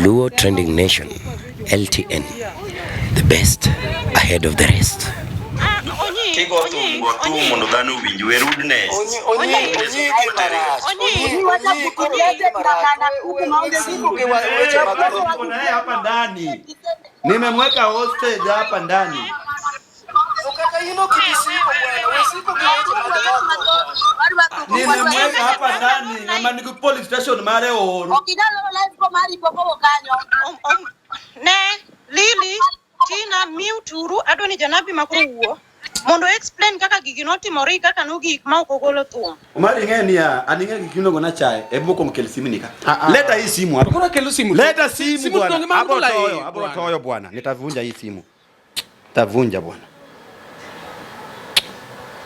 Luo Trending Nation, LTN, the best ahead of the rest. Kigo thum, go thum mondo dhano owinj. We rudeness. Tuko na yeye hapa ndani, nimemweka hostage hapa ndani. Nimemweka hapa ndani ng'ama nigi police station mare ooro. Ne, Lily, Tina, mute uru, adwa ni janabi makoro wuo. Mondo explain kaka gigi notimore kaka nogik ma ok ogolo thum. Omari ing'e niya, an ing'e gik miluongo na chae, e mokwongo kel simu ni ka. Leta hii simu hapa. Koro akelo simu. Leta simu Simu bwana. donge mar Abro dola toyo, ei, abro bwana. toyo bwana. Nitavunja hii simu. Nitavunja bwana.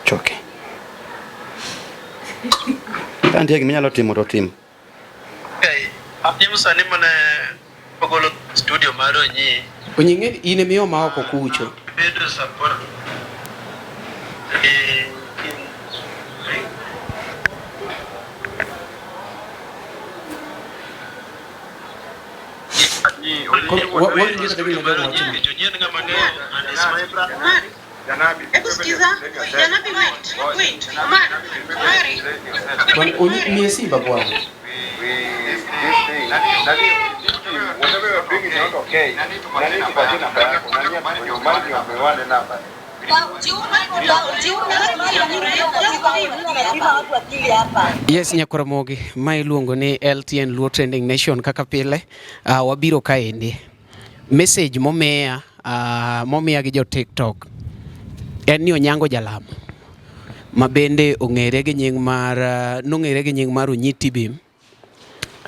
Choke. Ka nitie gima inyalo timo to tim. Okay. Apimo sani mane ogolo studio mar Onyi. Onyi ing'e in ema ioma oko kucho. Bedo support. Eh, Koro wawinjo kata gima jogo wacho no. Omari, hebu sikiza. Janabi, wait, wait. Omari, Omari. Bwana Onyi miye simba bwana. Yes, Nyakoramogi, ma iluongo ni LTN Luo Trending Nation kaka pile, wabiro kaendi. Message momiya, momiya gi jo TikTok en ni Onyango Jalamo ma bende ong'ere gi nying mar nong'ere gi nying mar Onyi Tibim.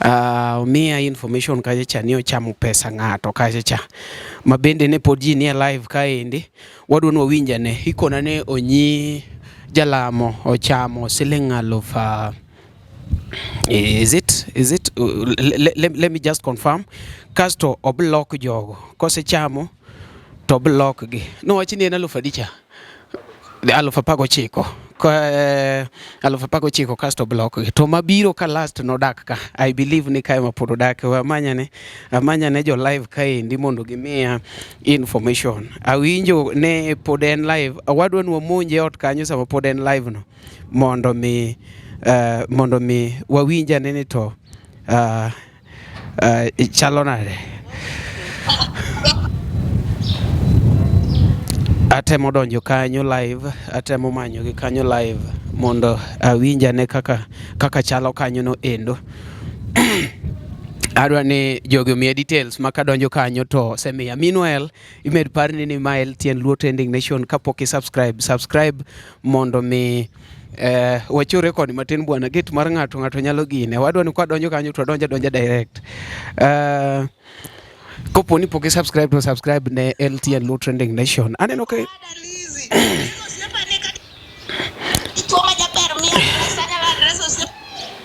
Omiya information kacha cha ni ochamo pesa ng'ato kacha cha ma bende ne pod ji nie live kaendi wadwa ni wawinj ane ikona ni Onyi Jalamo ochamo siling aluf is it let me just confirm kasto oblock jogo kosechamo to block gi nowach ni en aluf adi cha 19,000 19,000 kasto block gi to mabiro ka last nodak ka I believe ni kae ma pod odake we amanyane amanyane jo live kaendi mondo gimiya information awinjo ne pod en live wadwa ni wamonje ot kanyo sama pod en live no mondo mi mondo mi wawinj ane ni to chalo nade atemo donjo kanyo live atemo manyo gi kanyo live mondo awinj ane kaka kaka chalo kanyo no endo adwa ni jogi omiya details ma kadonjo kanyo to osemiya meanwhile imed parni ni ma LTN Luo Trending Nation kapok i subscribe subscribe mondo mi wachore koni matin bwana gate mar ng'ato ng'ato nyalo gine wadwa ni kwadonjo kanyo to wadonjo adonja direct kopo ni pok i subscribe to subscribe ne LTN Luo Trending Nation aneno ka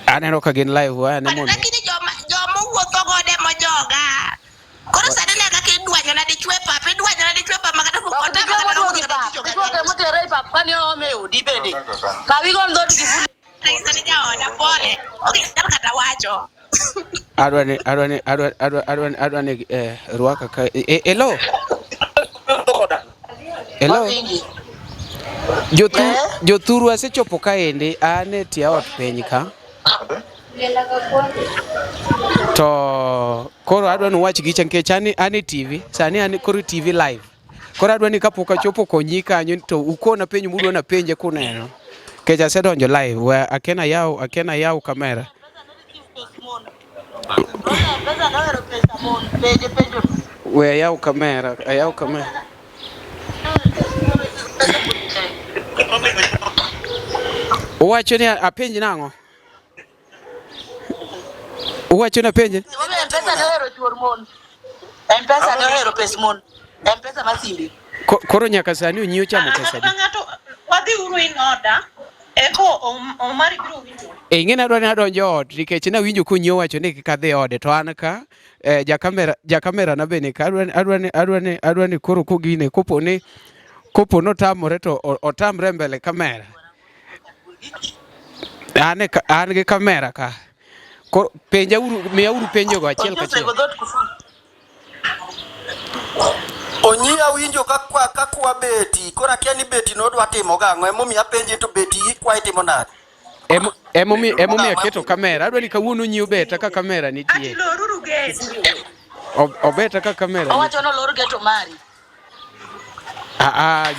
aneno ka gin live wa ane mondo Lakini joma joma wuotho godo ema joga. Koro sani ne kaka idwanyo na dichwe pap, idwanyo na dichwe pap makata kota makata wuotho kata tich ok Dichwo temo tere e pap kani oome e odi bende. Kaw igol dhoodi gi ful. Sani jaoda pole. Ok inyal kata wacho. adwa ni adwa ni adwa adwa adwa ni adwa ni rwaka ka hello hello jothuru asechopo kaendi an e tie ot piny ka to koro adwa ni uwach gicha nikech an e TV sani an koro TV live koro adwa ni kapok achopo konyi kanyo to ukona penjo mudwa na penje kuneno nikech asedonjo live we akena yaw akena yaw kamera we ayaw kamera ayaw kamera Uwacho ni apenj nang'o? Uwacho ni apenj? M-Pesa ne ohero chuor mon. M-Pesa ne ohero pes mon. M-Pesa ma simbi. Koro nyaka sani onyiew chamo pesa adi? Ng'ato wadhi uru in order. Eko Omari biro winjo. E ing'e ni adwa ni adonjo e ot nikech nawinjo konyiew wacho ni kik adhi ode to an ka jakamera jakamera na be ni ka adwa adwa ni adwa ni adwa ni koro kogine kopo ni kopo notamore to otamre mbele kamera. An e an gi kamera ka. Koro penja uru, miya uru penjo go achiel kachiel. Onyi awinjo ka kwa beti, koro akia ni beti nodwa timo gang'o, emomiyo apenji to beti ikwa itimo nade? Emomiyo aketo kamera. Adwa ni kawuono onyi obeta ka kamera nitie. Ati loruru gate. Obeta ka kamera nitie. Owacho ni olor geto mari. Ah,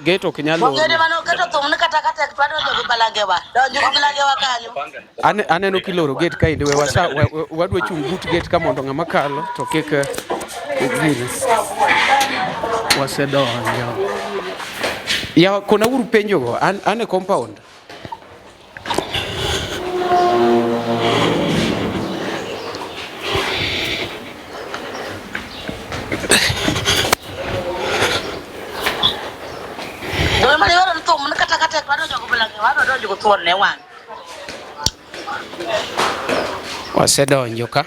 gate ok nyal lor. Wang'e mane oketo thum ni kata ka tek to adonjo gi balangewa. Donjo gi balangewa kanyo. Aneno kiloro gate kaendi, we wasa wadwa chung' but gate ka mondo ng'ama kalo to kik gini. Wasedonjo. Yawa kona uru penjo go, an e compound. Donge mane iwero ni thum ni kata ka tek to adonjo gi balangewa, adwa donjo gi thuon ne wang'. Wasedonjo ka.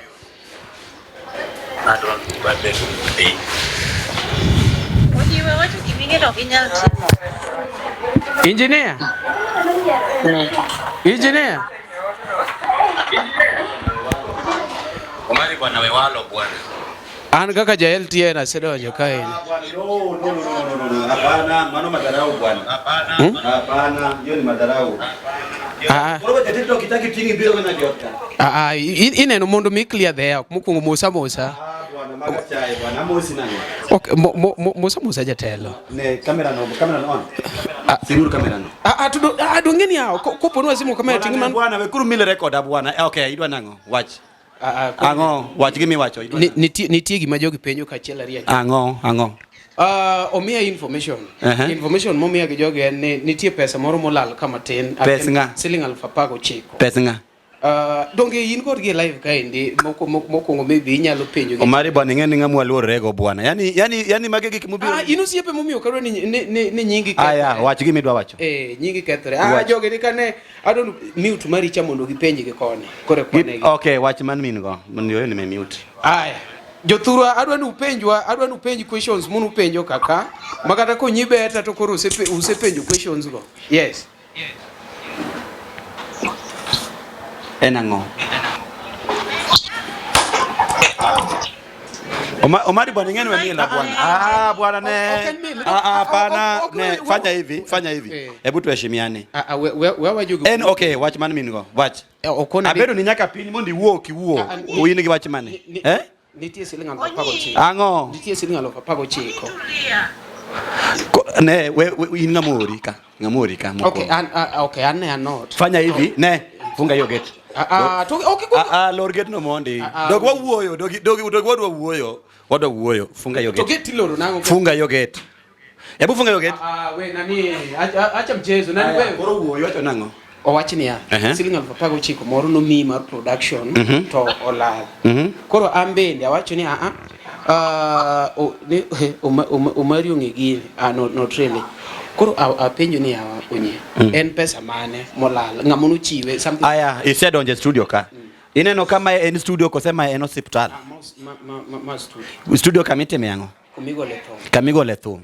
Ojiwe wacho giming'e to ok inyal timo. Engineer. Engineer. Omari bwana wewalo bwana. An kaka ja LTN asedonjo kaendi. No, no, no, no, no, no. Hapana, mano madharau bwana. Hapana, hiyo ni madharau. Ah, Koro weche TikTok itaki tingi biro na jotka. ah, ineno mondo mi clear the air mokwongo mosa mosa. Ah, bwana maga chai bwana, amosi nang'o? Ok, mosa mosa jatelo. Ne kamera no, kamera no on. Simur kamera no. Ah, to dong'e ni yawa, kopo ni wasimo kamera ting'i man. Bwana, we kuru mile record bwana. Okay, idwa nang'o? Wach. Ah, ah, Ang'o? Wach gimi wacho. Idwa nang'o? Nitie gima jogi penjo kachiel ariyo. Ang'o? Ang'o? Omiya information. Information momiya gi jogi en ni nitie pesa moro molal ka matin. Pes ng'a? Siling 19,000. Pes ng'a? Donge in kodgi e live kaendi mokwongo maybe inyalo penjo gi. Omari bwana ing'e ni ng'ama waluorore go bwana. Yani magi gik mobiro. Ah, in osiepe momiyo ok adwa ni nyingi kethre. Aya, wach gima idwa wacho. Nyingi kethre. Ah, Wach. jogi ni kane adwa ni mute mari cha mondo gipenj gi koni. Koro kwanegi. Okay, wach man min go. Mondo yoyo ni me mute. Aya. Jothurwa adwa ni upenjwa, adwa ni upenj questions munu penjo kaka makata konyi beta to koro usepenjo questions go. Yes. En ang'o? Omari bwana ing'e ni we mila bwana. Ah, bwana ne. Ok en mila. Ah, ah, hapana. Ne, fanya hivi, fanya hivi. Hebu tuheshimiane. Ah, we wajugi. En okay, wach man min go. Wach. Okona Abedo ni nyaka piny mondo iwuo kiwuo. In gi wach mane? Eh? Nitie siling 19,000. Ang'o? Nitie siling 19,000. Ne, we in ng'ama ori ka. Ng'ama ori ka mokwongo. Okay, an okay, an ne an not. Fanya hivi, ne, funga hiyo gate. To okay, go. Ah, lor gate no mondi. Dog wawuoyo, dog wadwa wuoyo. Wadwa wuoyo. Funga hiyo To gate. gate iloro nang'o? Funga hiyo gate. Hebu funga hiyo gate. Ah, we nani, acha mchezo nani wewe? Koro wuoyo wacho nang'o? Owach niya, siling 19,000 moro nomiyi mar production to olal. Koro an bende awacho ni Omari ong'e gini, no, not really. Koro apenjo ni yawa onye, en pesa mane molal? Ng'ama nochiwe something. Aya, isedonjo e studio ka. Ineno kama en studio kose ma en osiptal? Ma studio. Studio kama itime ang'o? Kumigole thum. Kamigole thum.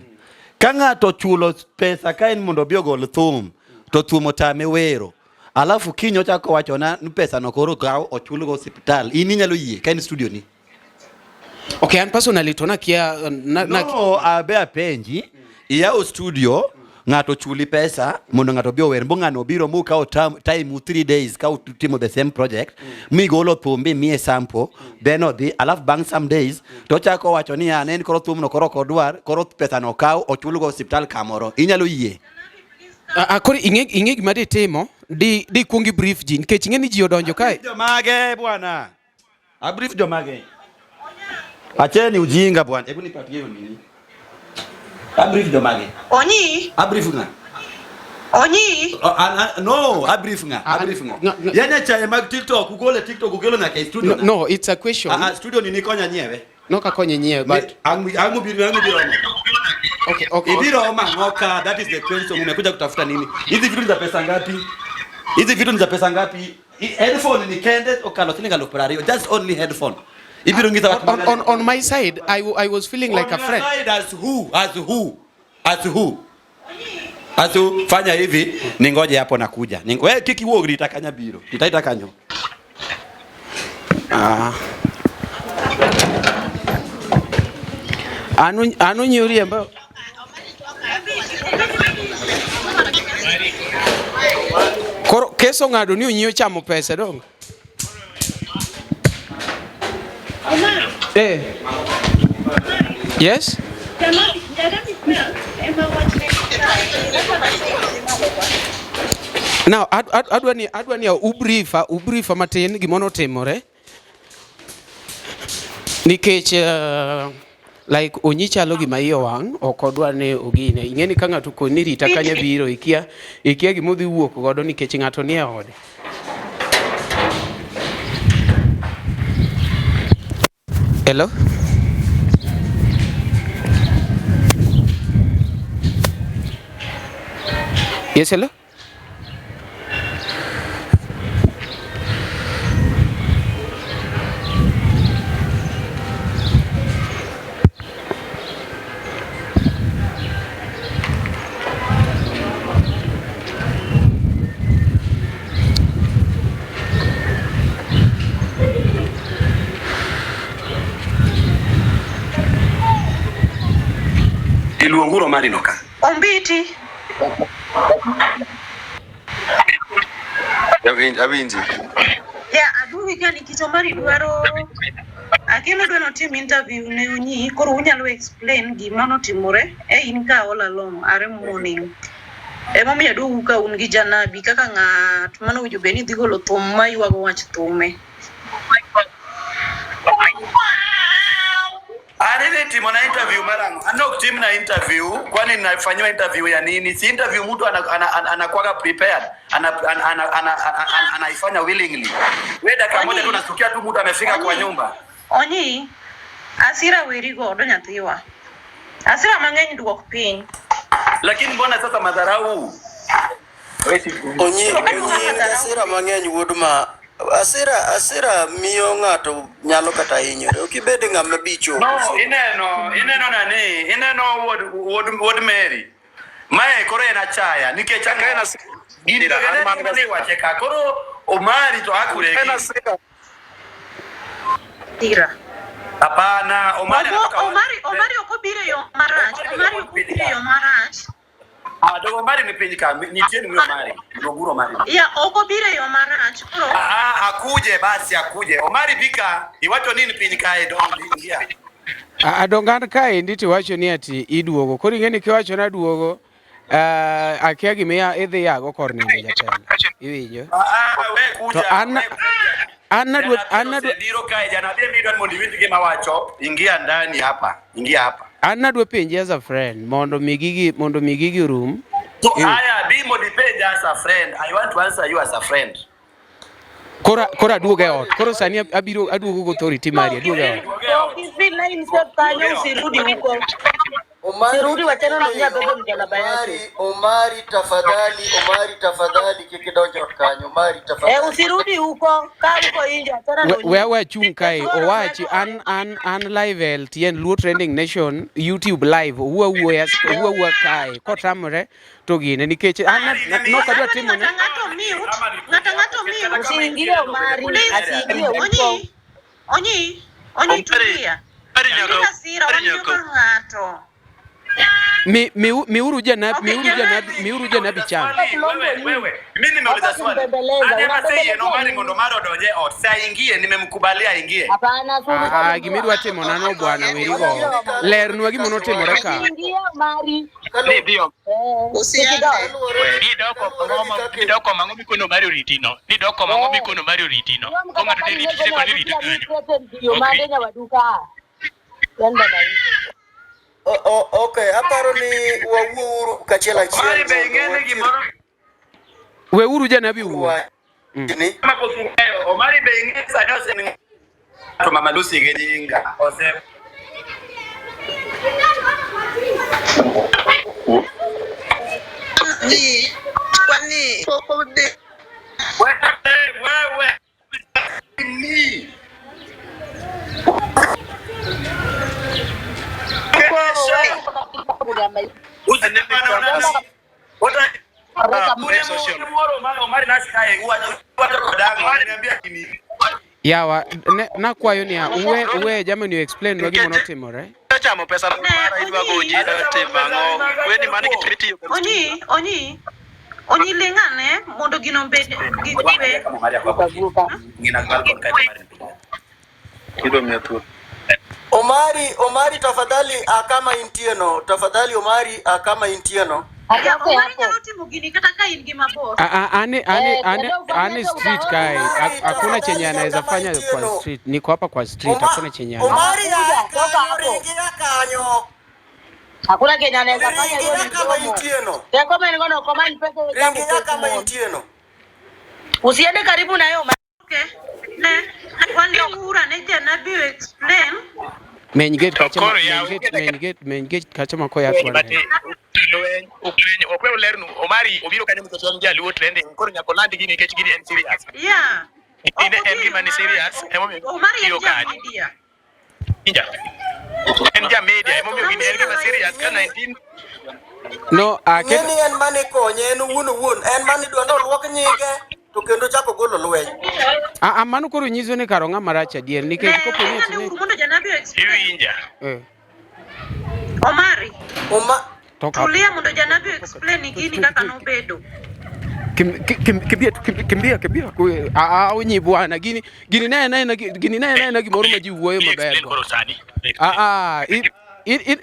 Ka ng'ato chulo pesa ka en mondo obi ogol thum, to thum otame wero. Alafu kiny ochako wachona ni pesa no koro kaw ochulgo osiptal. In inyalo yie ka en studio ni? Okay, an personally to nakia No, abe apenji, iyawo studio, ng'ato chuli pesa mondo ng'ato obi ower, mbo ng'ano obiro mukawo time 3 days ka utimo the same project, migolo thum mimiye sample, then odhi, alafu bang' some days to ochako wacho ni ne en koro thumno koro ok odwar, koro pesa no okaw ochulgo osiptal kamoro. Inyalo yie? Koro ing'e gima ditimo, di kuong brief ji nikech ing'e ni ji odonjo kae. Jomage bwana? A brief jomage? Acheni ujinga bwana. Hebu nipatie hiyo nini? A brief jomage? Onyi. A brief ng'a? Onyi. No, a brief ng'a? A brief ng'a? Yani chae mag TikTok, ugole TikTok ugolo nyaka e studio. No, it's a question. Studio ni nikonya nyiewe. No kakonye nyiewe, but Angu biro omo. Okay. Ibiro oma ngoka, that is the question. Umekuja kutafuta nini? Hizi vitu ni za pesa ngapi? Hizi vitu ni za pesa ngapi? Headphone ni kende okalo siling 20,000, just only headphone. Ibiro ngisa watu. On my side, I was feeling like a friend. On your side as who? As who? As who? As who? Fanya hivi, ningoje hapo nakuja. Wewe kiki wuog ritakanya biro. Ritaita kanyo. Ah. Anu anu nyuriembo. Koro kes ong'ado ni onyiewo chamo pesa dong. Eh. Yes? Now adwa ni ubriefa matin gima notimore. Nikech like Onyi chalo gima iye owang' ok odwa ni ogine. Ing'e ni ka ng'ato koni rita kanya biro ikia gima odhi wuok godo nikech ng'ato nie ode. Hello? Yes, hello? Iluonguro mari no ka. Ombiti. Awinji. Ya, aduogi ka nikech Omari dwaro Akelo dwa notim interview ne Onyi, koro unyalo explain gima notimore e in ka all along are morning. Emomiyo aduogu ka un gi janabi kaka ng'at manowinjo bed ni dhi golo thum maywago wach thume. Anene timo na interview mara ano timna interview, kwani nafanywa interview ya nini? Si interview mtu anakuwaga prepared, anaifanya willingly. Wewe dakika moja tu unasikia tu mtu amefika kwa nyumba. Onyi, asira weri godo nyathiwa. Asira mang'eny duok piny. Lakini mbona sasa madharau? Onyi asira mang'eny wuod ma asira miyo ng'ato nyalo kata hinyore. Ok ibed ng'ama bicho. No, ineno nani? Ineno wuod Mary. Mae koro en achaya nikech aka gini to wache ka koro Omari to akuregi. Tira. Hapana, Omari Omari ok obiro e yo marach. Omari ok obiro e yo marach. Ah, to Omari ni piny ka, nitie ni Omari. Luonguru Omari. Ya, ok obiro e yo marach. Koro akuje basi akuje. Omari bika, iwacho nini piny kae dong ingia. Adongan kaendi tiwacho ni ati iduogo. Koro ing'e ni kiwacho na duogo, akia gima idhi yago kor nindo jatelo. Iwinjo? We kuja. To an biro kae jana bi midwa mondo iwinj gima wacho. Ingia ndani hapa. Ingia hapa. An nadwa penji as a friend mondo mi gigi orum. So aya bi mondo ipenj as a friend. I want to answer you as a friend. Koro aduogo e ot. Koro sani abiro aduogo go authority mari aduogo e ot. Usirudi huko. Sirudi wachana na nyabebe mjalaba yake. Omari tafadhali kikidonjo kanyo. Omari tafadhali. Usirudi huko. Kaa huko nje achana na. Wewe chung kae owachi an live LTN Luo Trending Nation YouTube live wuo kae kotamore to gine nikech an nok adwa timo ne. Ng'ato mute. Usiingie Omari, asiingie huko. Onyi tulia. Hasira wanjo ng'ato. Miuru janabi cham. Wewe, mimi nimeuliza swali. Anasema yeye Omari ngondo maro odonje ot. Sasa ingie, nimemkubalia ingie. Hapana, gimidwa timo nano bwana werigo. Lernwa gima notimore ka. Ingie Omari. Ni bio. Usiende. Ni doko mang'o mikono mari oritino. Ni doko mang'o mikono mari oritino. Ko ng'ato ne riti ko ne rito kanyo. Omari nyawaduka. Yanda na. Okay, aparo ni wawuouru kachiel achiel. Omari be ing'e gimoro. Weuru janabi wuo. Omari be ing'e sani ose to Mama Lucy gi nyinga. Ose Ni kwani poko de. Wewe ni Yawa, ne, nakwayo niya, uwe, uwe jamani u explain nwa gima notimore. Chamo pesa mara idwa goji timo ang'o? Weni mano gik mitiyo. Onyi, onyi, onyi ling'ane mondo gino obed gi kwe. Idwa miya thuolo. Omari, Omari tafadhali akama intie no. Tafadhali Omari akama intie no. Ya, Omari nyalo timo gini kata ka in gi mabor. Ane street kae, hakuna chenye anaweza fanya kwa street. Niko hapa kwa street, hakuna chenye anaweza. Omari ya kanyo, ringia kanyo. Hakuna kenye anaweza fanya hiyo Ringia ni kama mdomo. intie no. Teko mimi niko komani pesa yangu Ringia kama pesa. intie no. Usiende karibu na yeye. Okay. Ne, walingura ne janabi explain. Meny gate kacha, koro meny yaw, gate, meny gate, meny gate kacha ma koya tuone. Lweny, ok lweny, ok we lernu. Omari obiro kanyo nikech en jaluo trending. Koro nyaka oland gini nikech gini en serious. Yeah. Gini en gima ni serious. Emomiyo Omari en obiro ja kanyo. media. Winja. En ja media, emomiyo gini en gima serious. Ka 19 No, Ng'e ni en mane konye, en owuon owuon, en mane idwa ni oluok nyinge to kendo chako golo lweny. Mano koro nyiso ni kar ong'ama rach adier nikech kopo ni ati ni Mondo janabi explain. Iwinja. Omari, Oma toka hapo. tulia mondo janabi explain gini kaka nobedo. Kimbia tu, kimbia kimbia. Onyi bwana gini gini ne ne gini ne ne gimoro ma ji wuoyo maber go. Koro sani. Ah ah i i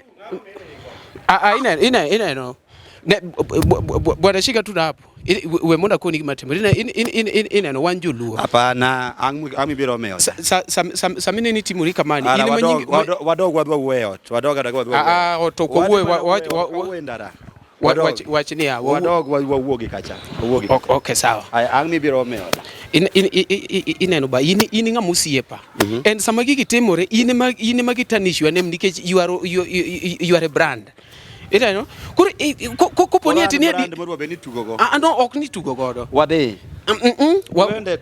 ah ah ine ine ine no. Ne bwana shika tu hapo. We mondo akoni gima timore. Ine ine ine ineno wan joluo. Hapana, ang' mibiro miyo. Samine ni timori kamani. Ara In ema wadog nyingi- wadog wadwa wuoyo e ot. Wadog wadog wadwa Ah, ah, to ok wawuoyo, wuoyo ndara. Wach niya, Wadog wawuogi kacha. Wawuogi. Okay, sawa. Aya, ang' mibiro miyo. Ineno ba in in ng'ama osiepa. En sama gigi timore in ema in ema gitanishwa nem nikech you are you are a brand. Ineno? Koro kopo ni ati ni brand modwa bed ni tugo go. Ah, no, ok ni tugo godo. Wadhi.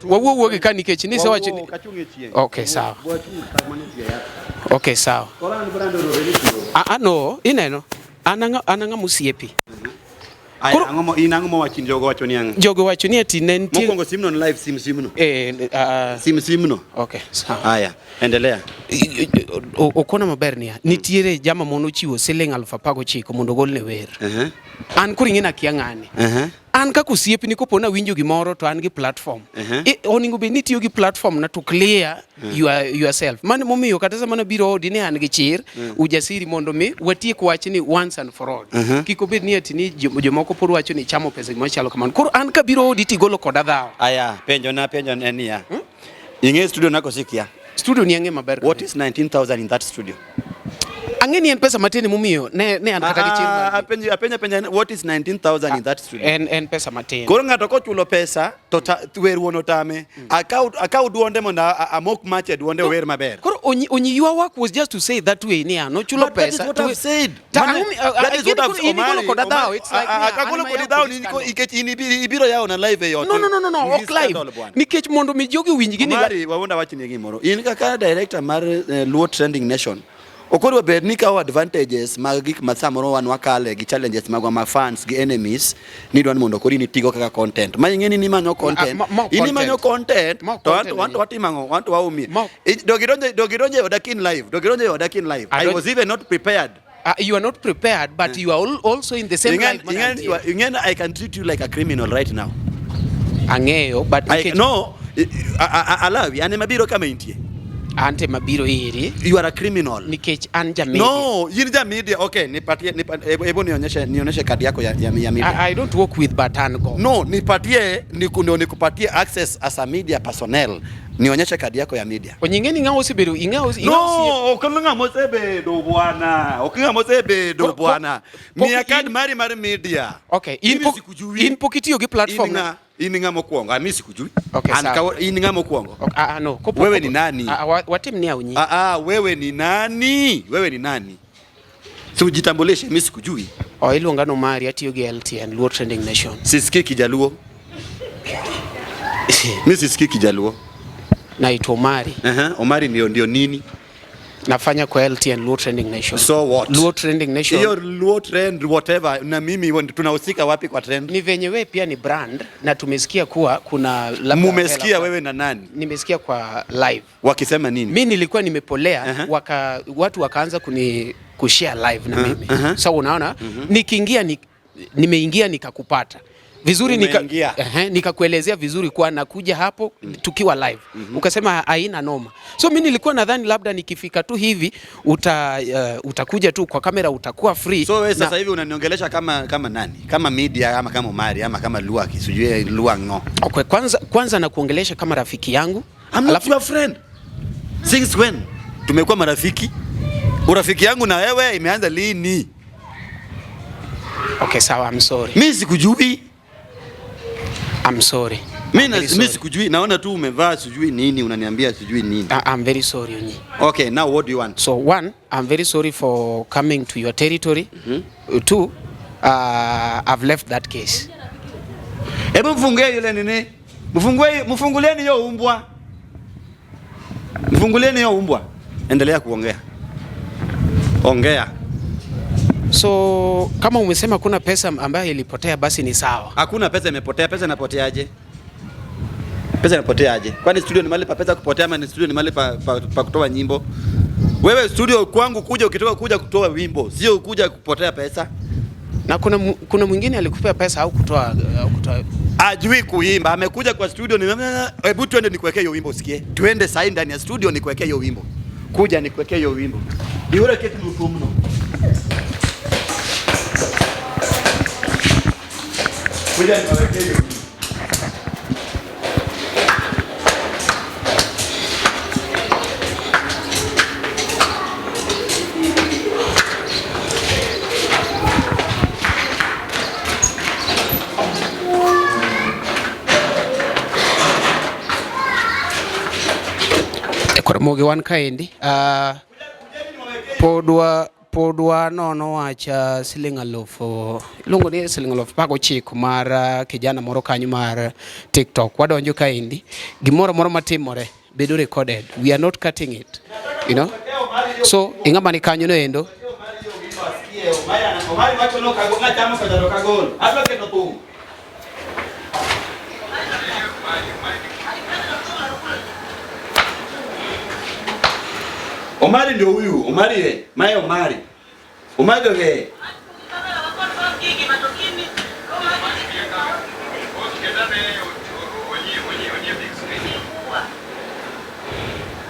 Wawuo wuogi ka nikech ni sewacho ni Wawuo kachung' e chieng'. Okay, sawa. Wachung' kama nitie yath. Okay, sawa. Koro an brand odwa bed ni tugo. Ah, no, ineno. An ang'ama osiepi. Aya, ang'o mo in ang'o mowacho ni jogo wacho ni ang'o? Jogo wacho ni ati ne nitie Mokwongo simno ni live sim simno. Sim simno. Okay, sawa. Aya, endelea. Okona maber niya, nitiere jama mono chiwo siling 19,000 mondo ogolne wer. An koro ing'e nakia ng'ani. An kaka osiepni kopo nawinjo gimoro to an gi platform. Onego bed ni itiyo gi platform na to clear yourself. Mano momiyo kata sama nabiro odi ni an gi chir, ujasiri mondo mi watiek wachni once and for all. Kik obed ni ati ni jomoko pod wacho ni chamo pesa gima chalo kamano. Koro an kabiro odi tigolo koda dhawo. Aya, penjo na penjo en niya. Ing'e studio nako sikia? Studio ni ang'e maber. What is 19,000 in that studio? Ang'e ni en pesa matin momiyo ne an kata gi chir mar Apenjo apenjo penjo what is 19,000 in that studio? En pesa matin. Koro ng'ato kochulo pesa to wer wuon otame. Akaw duonde mondo amok mach e duonde ower maber. Koro onyi your work was just to say that way niya nochulo But that is pesa. what I've said. That is what I've said. Omari, koda dhawo, it's like niya, Akagolo an kodi ma dhawo yawo nikech in ibiro yawo na live e ot. No, ok live. Nikech mondo mi jogi owinj gini. Omari, wawuonda wachni gimoro. In kaka director mar Luo Trending Nation, okoro bed ni kawo advantages mag gik ma samoro wan wakale gi challenges magwa ma fans gi enemies ni dwan mondo koro in itigo kaka content. Ma ing'e ni imanyo content. In imanyo content to wanto watimo ang'o? Wanto waumie. Dog idonjo e oda kin live. Dog idonjo e oda kin live. I was even not prepared. You are not prepared, but you are also in the same life. Ing'e I can treat you like a criminal right now. Ang'eyo, but no, alawi, an ema biro kama intie. Ante mabiro iri. You are a criminal. Nikech an ja media. No, in ja media. Okay, nipatie, hebu nionyeshe kadi yako ya media. I don't work with but an go. No, nipatie, ndio nikupatie access as a media personnel. Nionyeshe kadi yako ya media. Onying'e ni ng'awa osebedo, ing'awa No, ok ng'ama osebedo bwana. Ok ng'ama osebedo bwana. Miya kadi mari mar media. Okay, in pok itiyo gi platform na. In ng'a mokwongo, ami sikujui. Okay, sawa. In ng'a mokwongo. Okay, no. Wewe ni nani? Watim ni aunyi. Wewe ni nani? Wewe ni nani? Si ujitambulishe, mimi sikujui. Oh, iluonga no Mari, atiyo gi LTN, Luo Trending Nation. Sisikii Kijaluo. Mimi sisikii Kijaluo. Naitwa Omari. Omari ndio nini? Nafanya kwa LTN Luo Trending Nation. So what? Luo Trending Nation. Hiyo Luo trend whatever na mimi tunahusika wapi kwa trend? Ni venye wewe pia ni brand na tumesikia kuwa kuna labda Mumesikia hela- wewe na nani? Nimesikia kwa live. Wakisema nini? Mi nilikuwa nimepolea watu wakaanza kuni kushare live na mimi. Sasa unaona nikiingia nimeingia nikakupata vizuri Umeingia. Nikakuelezea vizuri kwa nakuja hapo tukiwa live. Ukasema haina noma. So mi nilikuwa nadhani labda nikifika tu hivi utakuja tu kwa kamera utakuwa free. So wewe sasa hivi unaniongelesha kama nani? Kama media ama kama Omari ama kama Lua sijui Lua ngo. Okay, kwanza nakuongelesha kama rafiki yangu. I'm not your friend. Since when? Tumekuwa marafiki? Urafiki yangu na wewe imeanza lini? Okay, sawa, I'm sorry. Mimi sikujui. I'm sorry. Mimi sikujui, naona tu umevaa sijui nini, unaniambia sijui nini. I'm very sorry Onyi. Okay, now what do you want? So one, I'm very sorry for coming to your territory. Two, I've left that case. Hebu mfungie yule nini? Mfungulieni hiyo umbwa. Mfungulieni hiyo umbwa. Endelea kuongea. Ongea. So kama umesema kuna pesa ambayo ilipotea basi ni sawa. Hakuna pesa imepotea. Pesa inapoteaje? Pesa inapoteaje? Kwani studio ni mahali pa pesa kupotea ama ni studio ni mahali pa kutoa nyimbo? Wewe studio kwangu kuja ukitoka kuja kutoa wimbo, sio kuja kupotea pesa. Na kuna mwingine alikupea pesa au kutoa? Ajui kuimba, amekuja kwa studio ni hebu twende nikuwekee hiyo wimbo usikie. Twende sahi ndani ya studio nikuwekee hiyo wimbo. Kuja nikuwekee hiyo wimbo. Diure kitu mfumno. Kuja niwekee hiyo wimbo. Koro mogi wan kaendi podwa nono wacha siling alufu iluongo ni siling 19,000 mar kijana moro kanyo mar TikTok. Wadonjo kaendi gimoro moro matimore bedo recorded, we are not cutting it, you know. So ing'ama ni kanyo no endo Omari wacho no kago ng'achamo pesa to kagol. Adwa keto thum. Omari ndio huyu, Omari ye, mae Omari. Omari ye.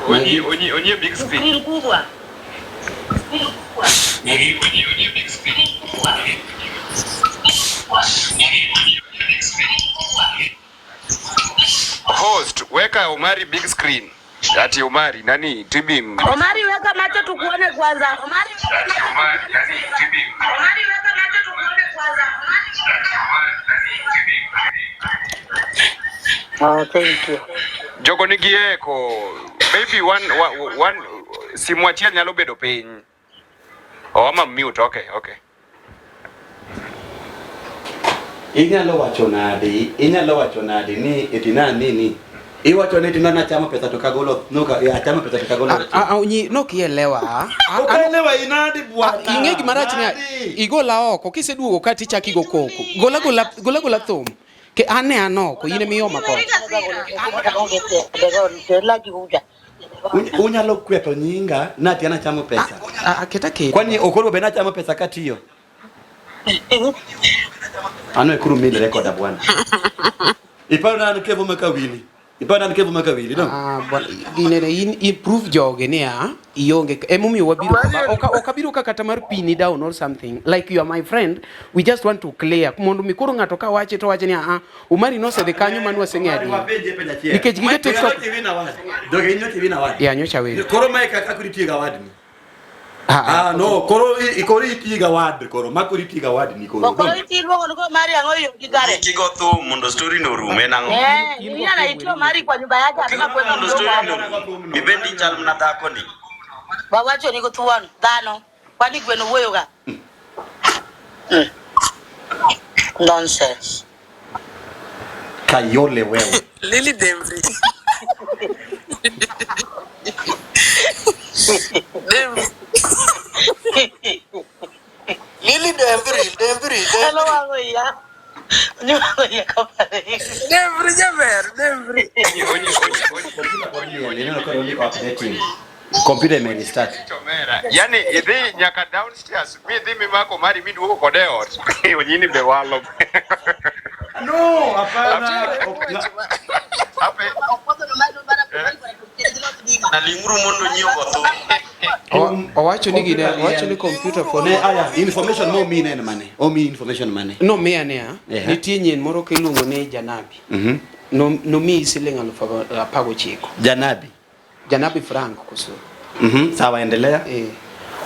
Onye big screen. Screen kubwa. Onye big screen. Host, weka Omari big screen. Ati Omari nani Tibim. Omari weka macho tukuone kwanza. Omari Omari nani Tibim. Omari weka macho tukuone kwanza. Oh, thank you. Jogo nigi eko. Maybe one simu achiel nyalo bedo piny. Oh, ama mute. Okay. Inyalo wacho nadi ni etina nini? Iwacho ni tina nachamo pesa to kagolo, no ka achamo pesa to kagolo. Nokielewa. Ukaelewa inadi bwana. Ing'e gima rach ni igola oko kiseduogo ka tichako igo koko. Gola thum. Ke an ne an oko in ema ioma kocha. Unyalo kweto nyinga na ati anachamo pesa. Aketa kete. Kwani Okoro be nachamo pesa katiyo? Ano e kuru mil record bwana. Iparo na kevo makawili. Iparo na kevo makawili no. Bwana ginene in improve joge ni ionge emomiyo wabiro kama okabiro ka kata mar pini down or something like you are my friend, we just want to clear mondo mi koro ng'ato ka wache to wache ni Omari nosedhi kanyo mane waseng'eyo adier. Nikech gige TikTok Doge inyo TV na wad. Ya nyocha wero. Koro mae kaka kuri tiga wad ni. No, koro ikori itiga wad koro makori itiga wad ni koro. Koro itiluongo ni Omari ang'o yo gi kare. Kigo thum mondo story no rume nang'o. Yeye anaitwa Omari kwa nyumba yake anataka kuweka Mondo mdomo story no hapo. rume. Ibendi chal mana dhako ni. Wawacho ni githuon dhano. Kwani gweno wuoyo ga? Nonsense. Kayole wewe. Lily Demri. Dem. Lili dembri, dembri, Hello, dembri. wango iya. Nyuango iya kapare. Demri jaber, demri. Computer ime restart. Omera. Yani idhi nyaka downstairs midhi mimako mari miduogo kode e ot. Onyini be walo. No, hapana. Ape Naling'uru mondo nyiew go thum. Owacho ni gine, owacho ni computer pod Ne aya, information mo mi en mane? Omi information mane? Nomiya niya, Ehe. nitie nyien moro kiluongo ni Janabi. Nomiyi siling 19,000. Janabi. Janabi Frank koso. Sawa, endelea. Eh.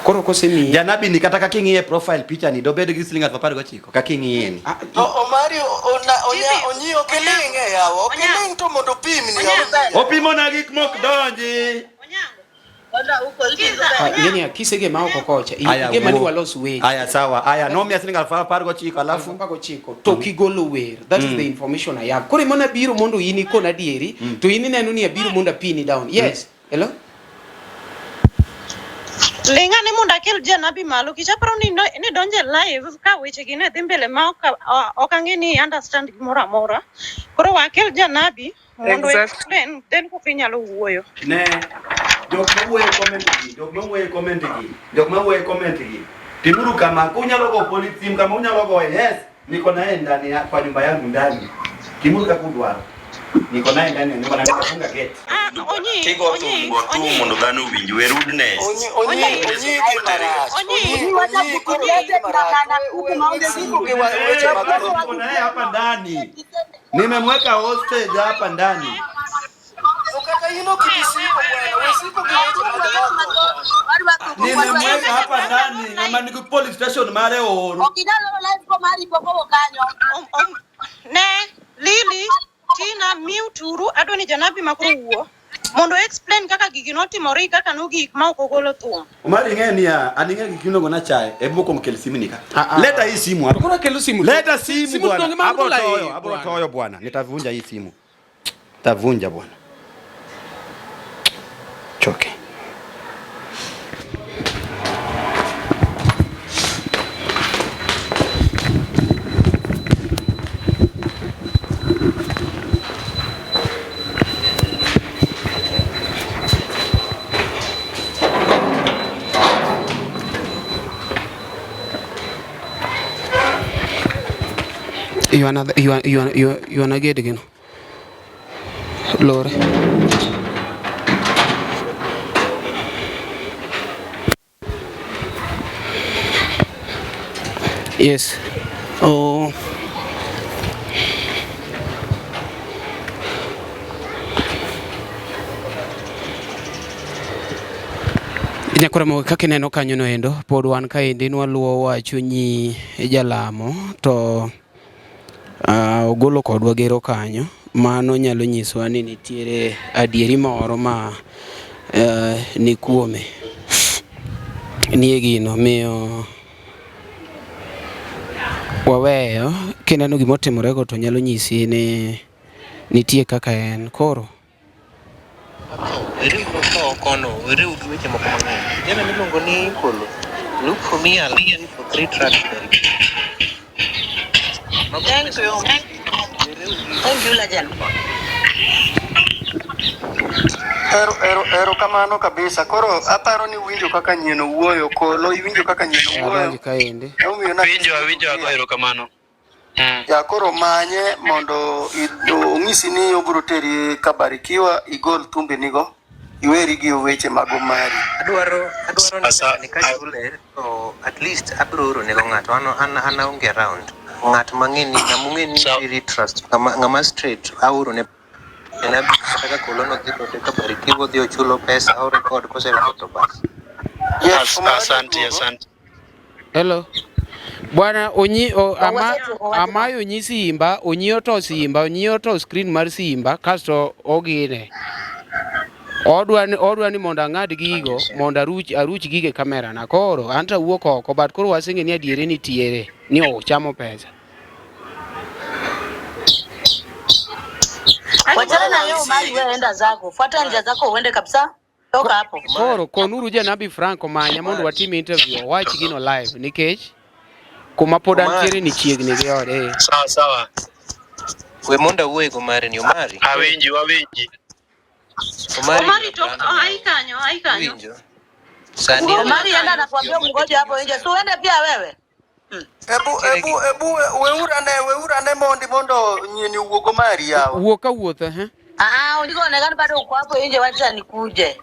Koro kosemiyi Janabi ni kata kaka ing'iye profile picha ni dobed gi siling 19,000 kaka ing'iye ni. To Omari ona onya onyi ok iling' e yawa. Ok iling' to mondo opimni yawa. Opimo na gik mok donji. Ah, ing'eni kisege ma oko kocha. Aya, Ige mani wuo. walos weche. Aya, sawa. Aya, nomiya siling 19,000 alafu 19 to kigolo wer. That is the information I have. Koro emana biro mondo in ikon adieri to in ineno ni abiro mondo apini down. Yes. Hello? Ling'ane mondo akel janabi malo kich aparo ni no, ni donje live ka weche gi ne dhi mbele ma ok ok ang'e ni understand gimoro amora. Koro wakel janabi mondo Exactly. explain then koka inyalo wuoyo. Ne jok mawuoyo e comment gi, jok mawuoyo e comment gi, jok mawuoyo e comment gi. Timuru kama, kunyalo go polisi simu kama unyalo go yes, niko naye ndani ya, kwa nyumba yangu ndani. Timuru kaka udwaro. Niko naye ndani ya nyumba na nitafunga gate. Ah, onyi, Kigo thum onyi, go thum onyi, mondo dhano owinj. We rudeness. Onyi onyi onyi dhi marach. onyi. Onyi onyi koro dhi marach. We we siko gi weche mag thum. Niko naye hapa ndani. Nimemweka hostage hapa ndani. To kata in ok ibi siko bwana, we siko gi weche mag dhako. Nimemweka hapa ndani na niko police station mare Uhuru. Ne, Lily, Tina, mute uru, adwa ni janabi ma koro wuo. Mondo explain kaka gigi notimore kaka nogik ma ok ogolo thum. Omari ing'e niya, an ing'e gik miluongo na chae, e mokwongo kel simu ni ka. Ah, ah. Leta hii simu hapa. Koro akelo simu. Leta simu Simu bwana. donge man Abro gola toyo, iye, abro bwana. toyo bwana. Nitavunja hii simu. Tavunja bwana. Choke. Ywana ywana ywana ywana gate gino. Lore. Yes. Oh. Nyakwar kaka ineno kanyo no endo pod wan kaendi nwaluwo wach nyi jalamo to ogolo kodwa gero kanyo. Mano nyalo nyisowa ni nitiere adieri moro ma ni kuome nie gino miyo waweyo kineno gimotimorego to nyalo nyisi ni nitie kaka en koro Riw tho kono, riw gi weche moko mang'eny. Kijana miluongo ni Polo, look for me, I'll pay for three trucks. Thank you. Thank you, Legend. Ero ero ero kamano kabisa. Koro aparo ni winjo kaka nyien owuoyo, kolo iwinjo kaka nyien owuoyo. adonj kaendi Emomiyo na Winjo awinjo ago erokamano. ya koro manye mondo ong'isi ni obiro teri Kabarikiwa igol thumbe nigo iweri gi weche mag Omari. Adwaro adwaro ni pesa ni kachule to at least abiro oro nego ng'ato an an an aonge around. Ng'at mang'e ni ng'ama ong'e ni very trust ng'ama ng'ama straight aoro ne en abiro kata ka kolo nodhi kode Kabarikiwa odhi ochulo pesa o record kose record to bas. Yes, Omari Asante, oduogo. asante. Hello. Bwana onyi o, ama, amayo onyi simba, onyi oto simba, onyi oto screen mar simba kasto ogine. Odwa ni mondo ang'ad gigo mondo aruch aruch gige kamera na koro anto awuok oko but koro waseng'e ni adieri nitiere ni ochamo pesa. Wachana na yeye Omari, wewe enda zako, fuata njia zako uende kabisa. Toka hapo. Koro konuru Janabi Frank omanya mondo watim interview owach gino live nikech kuma pod antiere ni chiegni gi ode. Eh. Sawa sawa. We mondo awuoye gomari ni Omari. Awinji, wawinji. Omari, Omari to ai kanyo, ai kanyo. Winjo. Sani Omari enda anakuambia mngoje hapo nje. Si uende pia wewe. Ebu ebu ebu weurane weurane mondi mondo nyini owuog Omari yawa. Wuo ka wuotho eh. Ah, ulikoonekana bado uko hapo nje, wacha nikuje.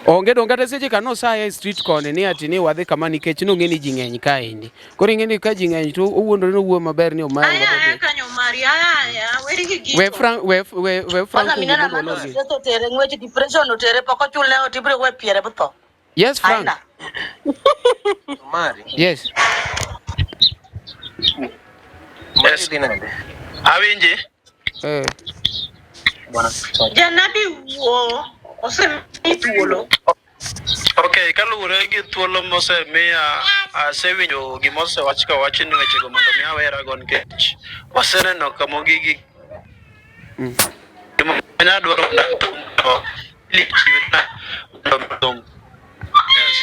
Onge dong kata seche ka nosaya e street koni ni ati ni wadhi kama nikech nong'e ni ji ng'eny kaendi. Koro ing'e ni ka ji ng'eny to owuondore ni owuoyo maber ni Omari Aya wadhi. aya kanyo Omari, aya aya, weri gi gito. We Frank we we we Frank Kwanza owuo minena mondo mano walorgi. stress otere ng'wech depression otere pok ochulne ot ibiro we piere botho. Yes Frank. Aina. Omari. Yes. Omari dhi nade? Awinji. Eh. Janabi wuo osemi thuolo. Okay, kaluwore gi thuolo mosemiya, asewinjo gima osewach ka wach ni wechego mondo mi awerago nikech waseneno kama gigi gima adwaro mondo chiwna mondo mi Yes.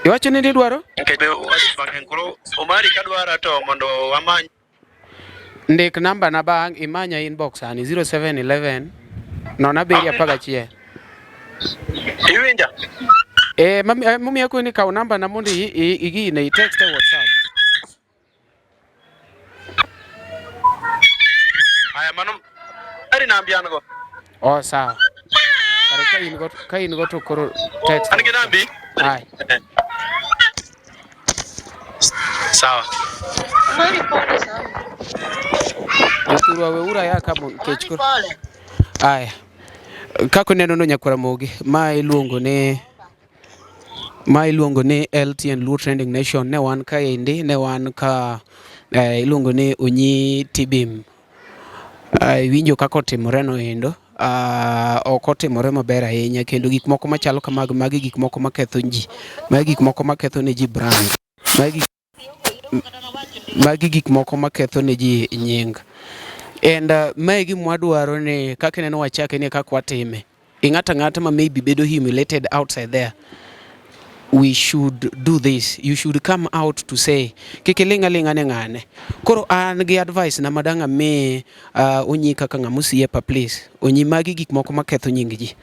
Iwacho ni idwaro? Nikech be wach mang'eny koro Omari kadwara to mondo wamany Ndik namba na bang' imanya inbox sani 0711 07 11. Iwinja? Eh, mami eh, momiyo akoni ni kaw namba na mondo igine i text e WhatsApp. Aya mano Omari nambi an go. Oh, sawa. Kare ka in go ka in go to koro text. An gi nambi? Ai. Sawa. Omari pole sana. Jothurwa weuru aya ka mondo kech koro. Pole. Aya. Kaka uneno no nyakwar Ramogi, ma iluongo ni ma iluongo ni LTN Luo Trending Nation ne wan kaendi ne wan ka eh, iluongo ni Onyi Tibim. Ah, iwinjo kaka otimore no endo. Ah, ok otimore maber ahinya kendo gik moko machalo kamago magi gik moko maketho ji. Magi gik moko maketho ne ji brand. Magi magi gik moko maketho ne ji nying. And mae gima wadwaro ni kaka ineno wachake ni kaka watime. Ing'ato ang'ata ma maybe bedo humiliated outside there. We should do this. You should come out to say kik iling' aling'a ne ng'ane. Koro an gi advice na madang' ami Onyi kaka ng'ama osiepa please. Onyi magi gik moko maketho nying ji.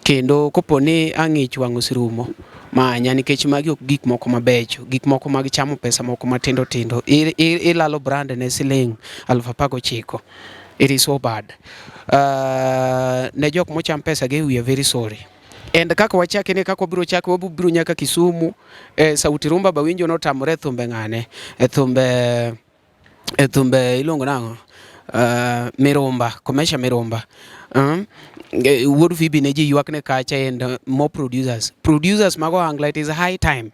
Kendo kopo ni ang' ich wang' oserumo, manya nikech magi ok gik moko mabecho. Gik moko mag chamo pesa moko matindo tindo. Ilalo brand ne siling' 19,000. It is so bad. Ne jok mocham pesa gi we are very sorry. And kaka wachake ni kaka wabiro chake wabiro nyaka Kisumu. Sauti Rumba bawinjo notamore e thumbe ng'ane. E thumbe e thumbe iluongo nang'o? Mirumba, Komesha Mirumba. Wuod Phoebe ne ji ywak ne kacha and more producers. Producers mag ohangla it is high time.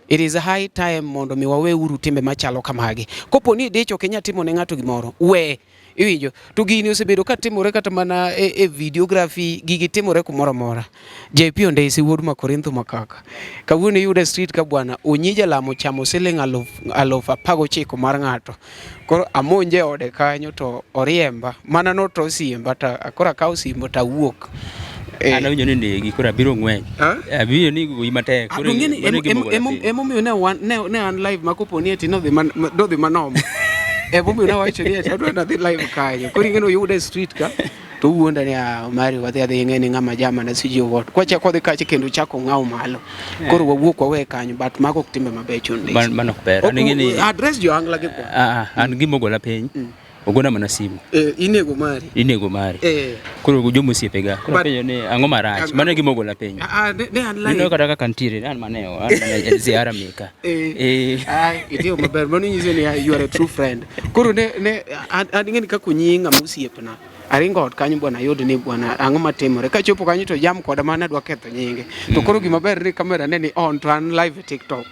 It is high time mondo mi wawe uru timbe machalo kamagi. Kopo ni idich ok inyal timo ne ng'ato gimoro, we. Iwinjo? To gini osebedo ka timore kata mana e videography, gigi timore kumoro amora. JP Ondesi wuod Makorintho Makaka. Kawuono iyude e street ka bwana, Onyi jalamo chamo siling 19,000 mar ng'ato. Koro amonje e ode kanyo to oriemba. Mana noto simba to koro akawo simba to awuok. Eh. An awinjo ni negi koro abiro ng'wech. Awinjo ni goyi matek. Koro Donge ni mano e gima ogola piny. emomiyo ne wan ne an live ma kopo ni ati nodhi man nodhi manomo. Emomiyo nawacho ni ati adwa nadhi live kanyo. Koro ing'e ni oyuda e street ka to owuonda ni ah Omari wadhi adhi ing'e ni ng'ama jama na sijui what. Kwachako wadhi kacha kendo ochako ong'aw malo. Koro wawuok wawe kanyo but mago ok timbe mabecho ndi. Mano ok ber. An ing'e ni Address jo angla gi kwa. Ah, ah, an gima ogola piny. Ogona mana simu. Eh, inego mari. Inego mari. Eh. Koro jomo osiepega. Koro apenjo ni ang'o marach? Mano e gima ogola piny. Ah, ah, ne an Ineno live. kata kaka ntiere, an mana e an mana e ziara meka. Eh. Eh. Ai, itiyo maber. Mano nyiso ni you are a true friend. Koro ne an ing'e ni kaka onyi ng'ama osiepna. Aringo ot kanyo bwana ayud ni bwana ang'o matimore. Kachopo kanyo to jam koda mana dwa ketho nyinge. To koro gima ber ni kamera ne ni on to an live e TikTok.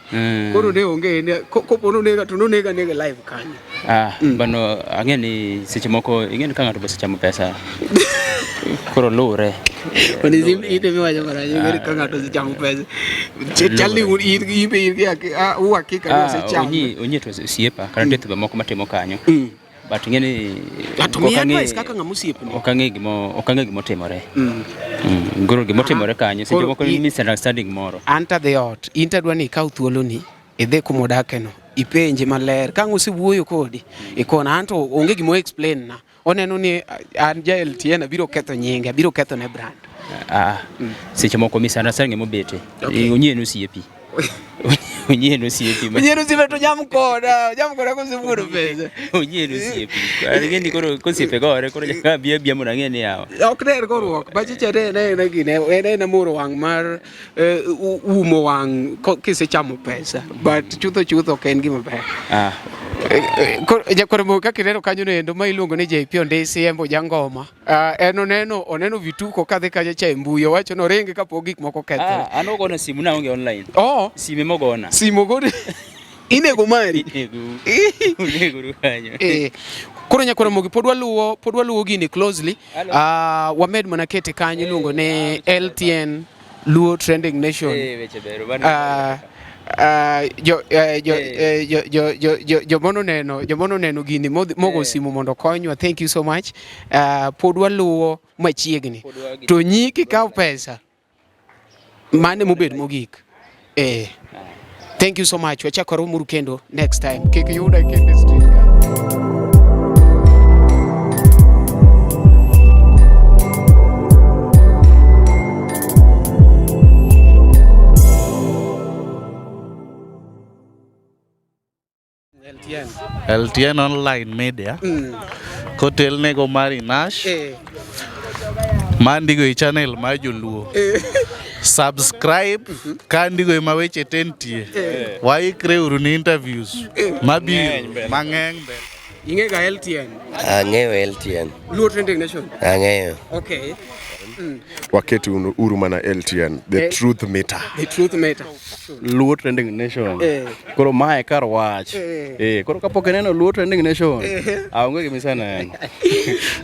Koro ne onge ne kopo nonega to nonega nega live kanyo. Ah, bano ang'e ni seche moko ing'e ni ka ng'ato osechamo pesa koro luwre. Wani sim ite miwacho marach ing'e ni ka ng'ato osechamo pesa. Chal ni un in in be in gi uhakika ni Ah, osechamo. onyi onyi to osiepa kata nitie thumbe moko matimo kanyo. But ing'e ni To miyi advice kaka ng'ama osiepni. Ok ang'e gima ok ang'e gima otimore. Koro gima otimore kanyo seche Koro moko ni misunderstanding moro. An to adhi ot, in to adwa ni ikaw thuoloni idhi kuma odakeno ipenje maler ka ang' osewuoyo kodi ikona an to onge gima o explain na oneno ni an ja LTN abiro ketho nyinge abiro ketho ne brand. Ah, seche moko misunderstanding ema obete. Onyien osiepi. Onyien osiepi. Onyien osiepi to jam koda, jam koda kosewuodo pesa. Onyien osiepi. Ang'e ni koro kosiepe gore koro nyaka abi abia mondo ang'e ni yawa. Ok ner goruok, bachicha ne ne ne gine, en en moro wang' mar umo wang' kisechamo pesa but chutho chutho ok en gima ber. Ah. Jakoro mo kaka ineno kanyo no endo ma iluongo ni JP Ondisi Embo Jangoma. En oneno oneno vituko kadhi kacha cha e mbui owacho ni oringi kapok gik moko okethore. Ah, an ogona simu na onge online. Oh. Sime mogona. Simu ogone. Inego mari. Inego. Inego kanyo. Eh. Koro nyakwar Ramogi pod waluwo pod waluwo gini closely. Wamed mana kete kanyo iluongo ni LTN Luo Trending Nation. Eh, weche ber. Jo jo jo jo jo jo jomono neno jomono neno gini mogo simu mondo okonywa. Thank you so much. Pod waluwo machiegni. To nyi kikaw pesa mane mobed mogik. Eh. Thank you so much. Wachako romuru kendo next time. Kik yuda kendo e street. LTN. LTN Online Media kotelnego Mari Nash ma ndigo e channel mar Joluo. Subscribe ka ndigo ema weche te nitie. Waikre uru ni interviews mabiro mang'eny mbele. Ing'e ga LTN. Ang'eyo LTN. Luo Trending Nation. Ang'eyo. Okay. Waket uru mana LTN, the truth meter. The truth meter. Luo Trending Nation. Koro mae kar wach. Koro kapok ineno Luo Trending Nation, aonge gima iseneno.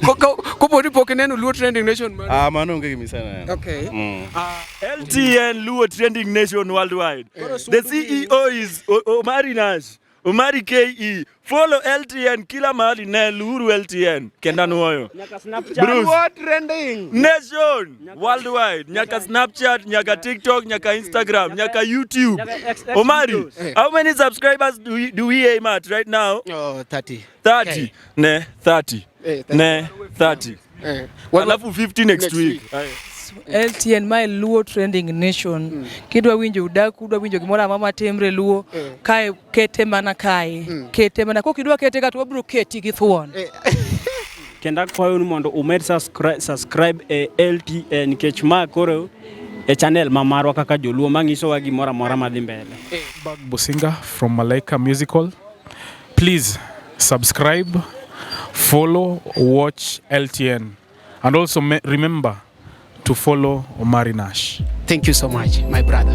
Kopo ni pok ineno Luo Trending Nation mano. Ah, mano onge gima iseneno. Okay. LTN Luo Trending Nation worldwide. The CEO is Omari Nash. Omari KE. Follow LTN kila mahali ne luuru LTN. Kenda nuoyo. Bruce. Luo Trending Nation worldwide. Nyaka Snapchat, nyaka TikTok, nyaka Instagram, nyaka YouTube. Omari, how many subscribers do we aim at right now? Oh, 30. 30. Ne, 30. Ne, 30. Alafu 50 next week. LTN mae Luo Trending Nation. Kidwa winjo udaku, udwa winjo gimoro amora matimre Luo, kae kete mana kae. Kete mana kok idwa kete ka to wabiro keti gi thuon. Kendo akwayo ni mondo umed subscribe e LTN nikech ma koro e channel ma marwa kaka joluo manyisowa gimoro amora madhi mbele. Bag Businga from Malaika Musical. Please subscribe, follow, watch LTN. And also remember to follow Omari Nash. Thank you so much, my brother.